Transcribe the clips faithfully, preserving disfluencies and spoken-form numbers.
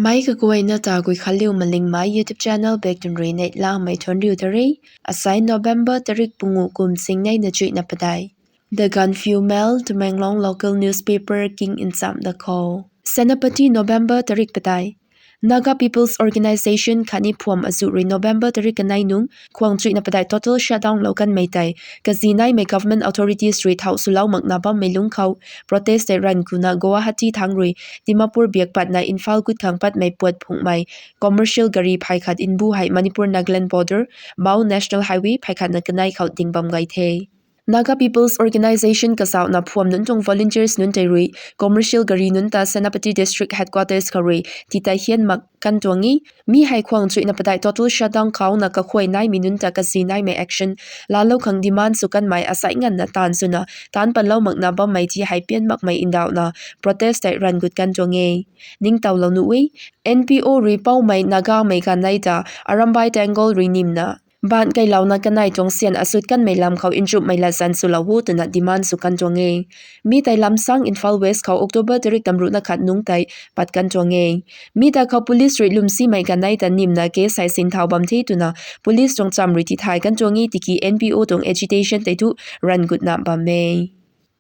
Mei kaguayna ta Guikhanliu Malingmei YouTube channel bak tun rui neihlamei thuanc riu ta re. Asai November tarik pungu kum singneina chuihna padeih. The Gaanphiu Mail, Tamenglong local newspaper king nchamh da khou. Senapati, November tarik padeih. Naga People's Organisation khatni phuam azuh rui November tarik kanei nung khuang chuihna padeih total shutdown lou kanmei tei kazi naimei government authorities rui thau swlou makna bammei lungc khou protest tei ranv kuna Guwahati thangc rui Dimapur biak patna Imphal gut khang patmei puat phunghmei commercial gari phay khat mbu hei Manipur Nagaland border Mao National Highway phay khatna kanei khou ding bam gay the. Naga People's Organisation kazauhna phuam nunc tuang volunteers nunc tei rui commercial gari nunc ta Senapati District Headquarters khou rui titei hian mak kan tuang e. Mi hei khuang chuihna padeih total shutdown khouna kakhuay naimei nunc ta kazi naimei action laalou khang demand sw kanmei asai nganvna taanv swna taanc panlou makna bammei ti hei pian makmei ndauhna protest tei ranv gut kan tuang e. Ningtowlou nuh e. N P O rui poumei Nagamei ganei ta Arambai Tenggol rui nimna baanc kailouna kanei tuang syan asut kanmei lam khou nchumhmei latzan swlou o twna demand sw kan tuang e. Mi tei lamsang Imphal West khou October tarik tamruhna khat nungc tei pat kan tuang e. Mi ta khou police rui lwmsimei ganei ta nimna case hei sinthau bam the twna police tuang cham rui tithay kan tuang e, tiki N P O tuang agitation tei thu ranv gutna bam e.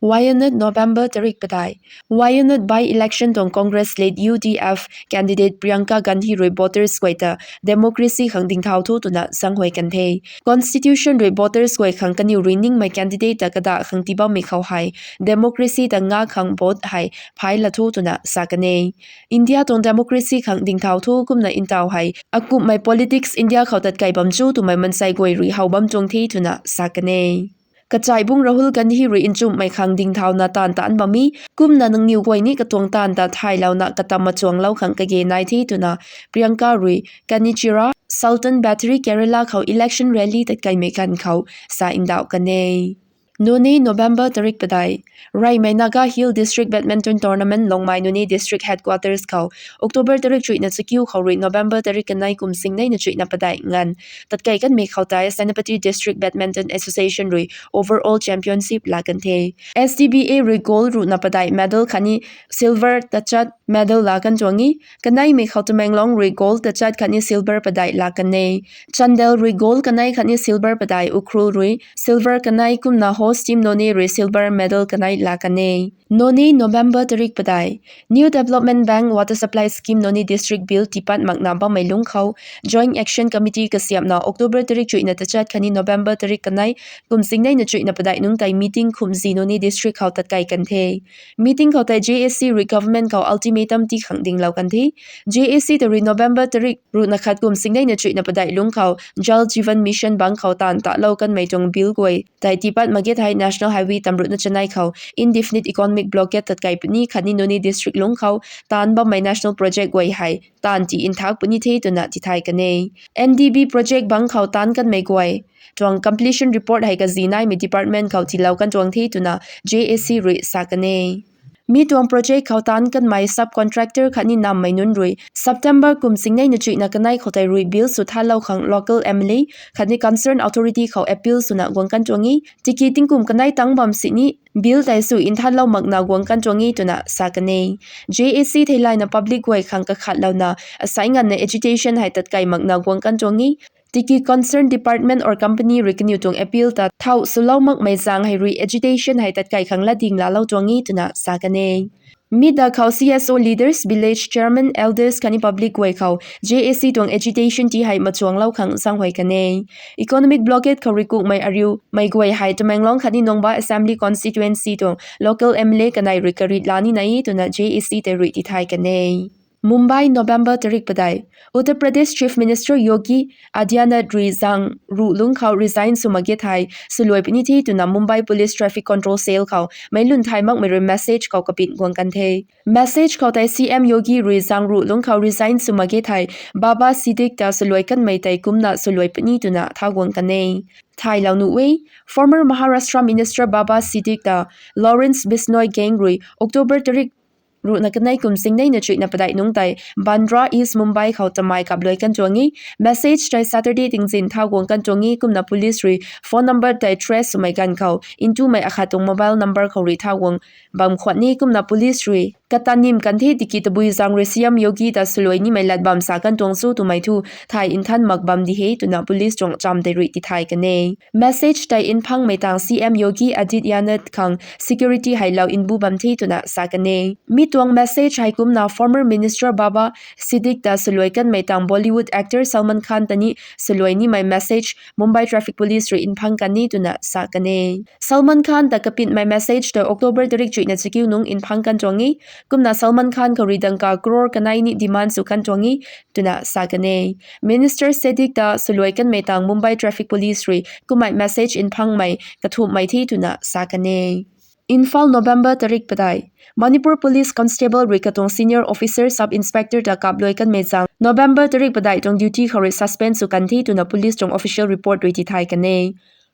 Wayanad, November tarik padeih. Wayanad by-election tuang Congress led U D F candidate Priyanka Gandhi rui voters guay ta democracy khang dingthau tho twna zaenghuay kan the. Constitution rui voters guay khang kaniw rui ningmei candidate ta kadah khang tiibammei khou hei democracy ta nga khang vote hei phay la tho twna sa kan e. India tuang democracy khang dingthau tho kumna ntaw hei akumhmei politics India khou tatkei bam cho twmei mansei guay rui how bam tuang the twna sa kan e. Kachaibung Rahul Gandhi rui nchumhmei khang dingthauna taanv taanc bam e, kumna nangniw guay ni katuang taanv ta thaylouna katam machuanglou khang kage nai the twna Priyanka rui Kannichira, Sultan Bathery, Kerala khou election rally tatkeimei ganv khou sa ndauh kan e. Noney, November tarik padeih. Reymei Naga Hill District Badminton Tournament Longmai Noney District Headquarters khou October tarik chuihna chakiu khou rui November tarik kanei kum singneina chuihna padeih nganv tatkei kanmei khou tei Senapati District Badminton Association rui overall championship laa kan the. S D B A rui gold ruhna padeih medal khatni silver tachat medal laa kan tuang e. Kaneimei khou Tamenglong rui gold tachat khatni silver padeih laa kan e. Chandel rui gold kanei khatni silver padeih, Ukhrul rui silver kanei kumna host team Noney rui silver medal kanei laa kan e. Noney, November tarik padeih. New Development Bank Water Supply Scheme Noney District Bill tiipat makna bammei lungc khou Joint Action Committee kasiamhna October tarik chuihna tachat khatni November tarik kanei kum singneina chuihna padeih nungc tei meeting khumzi Noney District khou tatkei kan the. Meeting khou tei J A C rui government khou ultimatum tii khang dinglou kan the. J A C ta rui November tarik ruhna khat kum singneina chuihna padeih lungc khou Jal Jeevan Mission bangc khou taanv talou kanmei tuang bill guay tei tiipat mak ge thei National Highway tamruhna chanei khou indefinite economic blockade tatkei puni khatni Noney District lungc khou taanc bammei national project guay hei taanv tii nthak puni the twna tithay kan e. N D B project bangc khou taanc kanmei guay tuang completion report hei kazi naimei department khou tiilou kan tuang the twna J A C rui sa kan e. Mi tuang project khou taanc kanmei subcontractor khatni nammei nunc rui September kum singneina chuihna kanei khou tei rui bill sw thanlou khang local M L A khatni concerned authority khou appeal swna guang kan tuang e. Tiki tingkum kanei tangc bam sini bill tei sw nthanlou makna guang kan tuang e twna sa kan e. J A C theilayna public guay khang kakhatlouna asai nganvna agitation hei tatkei makna guang kan tuang e. Tiki concerned department or company rui kaniw tuang appeal ta thau swlou makmei zaeng hei rui agitation hei tatkei khang latding laalou tuang e twna sa kan e. Mi da khou C S O leaders, village chairman, elders khatni public guay khou J A C tuang agitation tii hei machuanglou khang zaenghuay kan e. Economic blockade khou rui kukmei ariumei guay hei Tamenglong khatni Nungba Assembly Constituency tuang local M L A kanei rui karit laa ni nai e twna J A C tei rui tithay kan e. Mumbai, November tarik padeih. Uttar Pradesh Chief Minister Yogi Adityanath rui zaeng ruh lungc khou resign sw mak ge thei swluai puni the twna Mumbai Police Traffic Control Cell khou meic lun thay makmei rui message khou kapin guang kan the. Message khou tei C M Yogi rui zaeng ruh lungc khou resign sw mak ge thei Baba Siddique ta swluai kanmei tei kumna swluai puni twna tha guang kan e. Thaylou nuh e, former Maharashtra Minister Baba Siddique ta Lawrence Bishnoi gang rui October tarik ruhna kanei kum singneina chuihna padeih nungc tei Bandra East Mumbai khou tamei kapluai kan tuang e. Message tei Saturday tingzin thau guang kan tuang e, kumna police rui phone number tei trace swmei ganv khou ntumei akhat tuang mobile number khou rui thau guang bam khwan e, kumna police rui kata nim kan the tiki tabui zaeng rui C M Yogi ta saluai nimei lat bam sa kan tuang cho twmei thu thay nthan mak bam di he twna police tuang cham tei rui tithay kan e. Message tei nphangmei tang C M Yogi Adityanath khang security heilou nbu bam the twna sa kan e. Mi tuang message hei kumna former minister Baba Siddique ta saluai kanmei tang Bollywood actor Salman Khan ta ni saluai nimei message Mumbai Traffic Police rui nphang kan e twna sa kan e. Salman Khan ta kapinmei message tei October tarik chuihna chakiu nungc nphang kan tuang e, kumna Salman Khan khou rui dangka crore kanei ni demand sw kan tuang e twna sa kan e. Minister Siddique ta saluai kanmei tang Mumbai Traffic Police rui kummei message nphangmei kathumhmei the twna sa kan e. Imphal, November tarik padeih. Manipur Police Constable rui katuang senior officer Sub Inspector ta kapluai kanmei zaeng November tarik padeih tuang duty khou rui suspend sw kan the twna police tuang official report rui tithay kan e.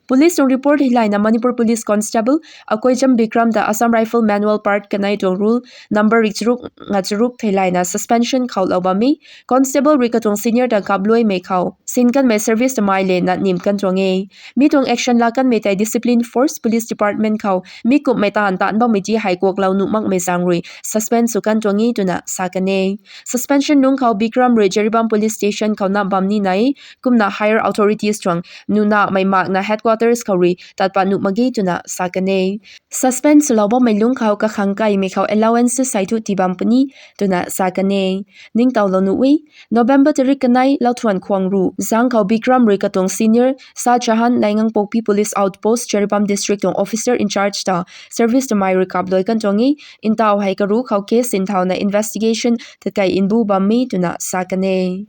Police tuang report hei layna Manipur Police Constable Akoijam Bikram ta Assam Rifle manual part kanei tuang rule number rik charuk nga charuk theilayna suspension khou lou bam e. Constable rui katuang senior ta kapluaimei khou sin kanmei service tamei le na nim kan tuang e. Mi tuang action la kanmei tei discipline force police department khou mi kumhmei taanv taanc bammei ti hei kuaklou nuh makmei zaeng rui suspend sw kan tuang e twna sa kan e. Suspension nungc khou Bikram rui Jiribam Police Station khou na bam ni nai, kumna higher authorities tuang nunamei makna headquarters khou rui tat pat nuh mak ge twna sa kan e. Suspend swlou bammei lungc khou kakhang kaimei khou allowances hei thu tii bam puni twna sa kan e. Ningtowlou nuh e. November tarik kanei, lauthuan khwang ruh zaeng khou Bikram rui katuang senior Shah Jahan, Laingang Pokpi Police Outpost, Jiribam District tuang officer in charge ta service tamei rui kapluai kan tuang e. Ntaw hei karuh khou case sinthauna investigation tatkei nbu bam e twna sa kan e.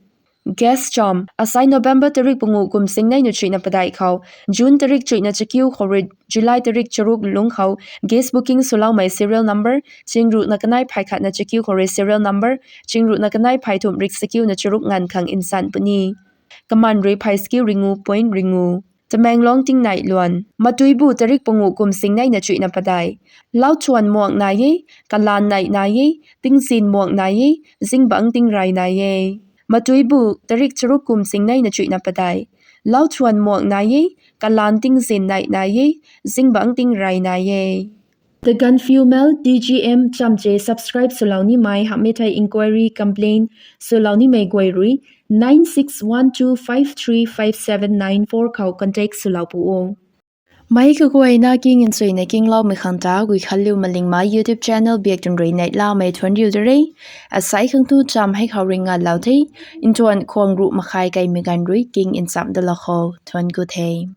Gas cham. Asai November tarik panguh kum singneina chuihna padeih khou June tarik chuihna chakiu khou rui July tarik charuk lungc khou gas booking swloumei serial number chingruhna kanei phay khatna chakiu khou rui serial number chingruhna kanei phay thumh rik chakiuna charuk nganv khang nsan puni. Kaman rui phay chakiu ringu point ringu. Tamenglong tingnei luan. Matuibu tarik panguh kum singneina chuihna padeih. Lauthuan muang nai e, kalan nei nai e, tingzin muang nai e, zingbangc tingrey nai e. Matuibu tarik charuk kum singneina chuihna padeih. Lauthuan muang nai e, kalan tingzin nei nai e, zingbangc tingrey nai e. The Gaanphiu Mail, T G M chamche subscribe swlou nimei hamhmei thei inquiry, complaint swlou nimei guay rui nine six one two five three five seven nine four khou contact swlou pu o. Meic kaguayna king nchuina kingloumei khang ta Guikhanliu Malingmei YouTube channel biak tun rui neihlamei thuanc riu de re. Asai khang tu cham hei khou rui nganlou the. Ntuan khwang ruh makhai kaimei ganv rui king nchamh dalou khou thuanc ku the.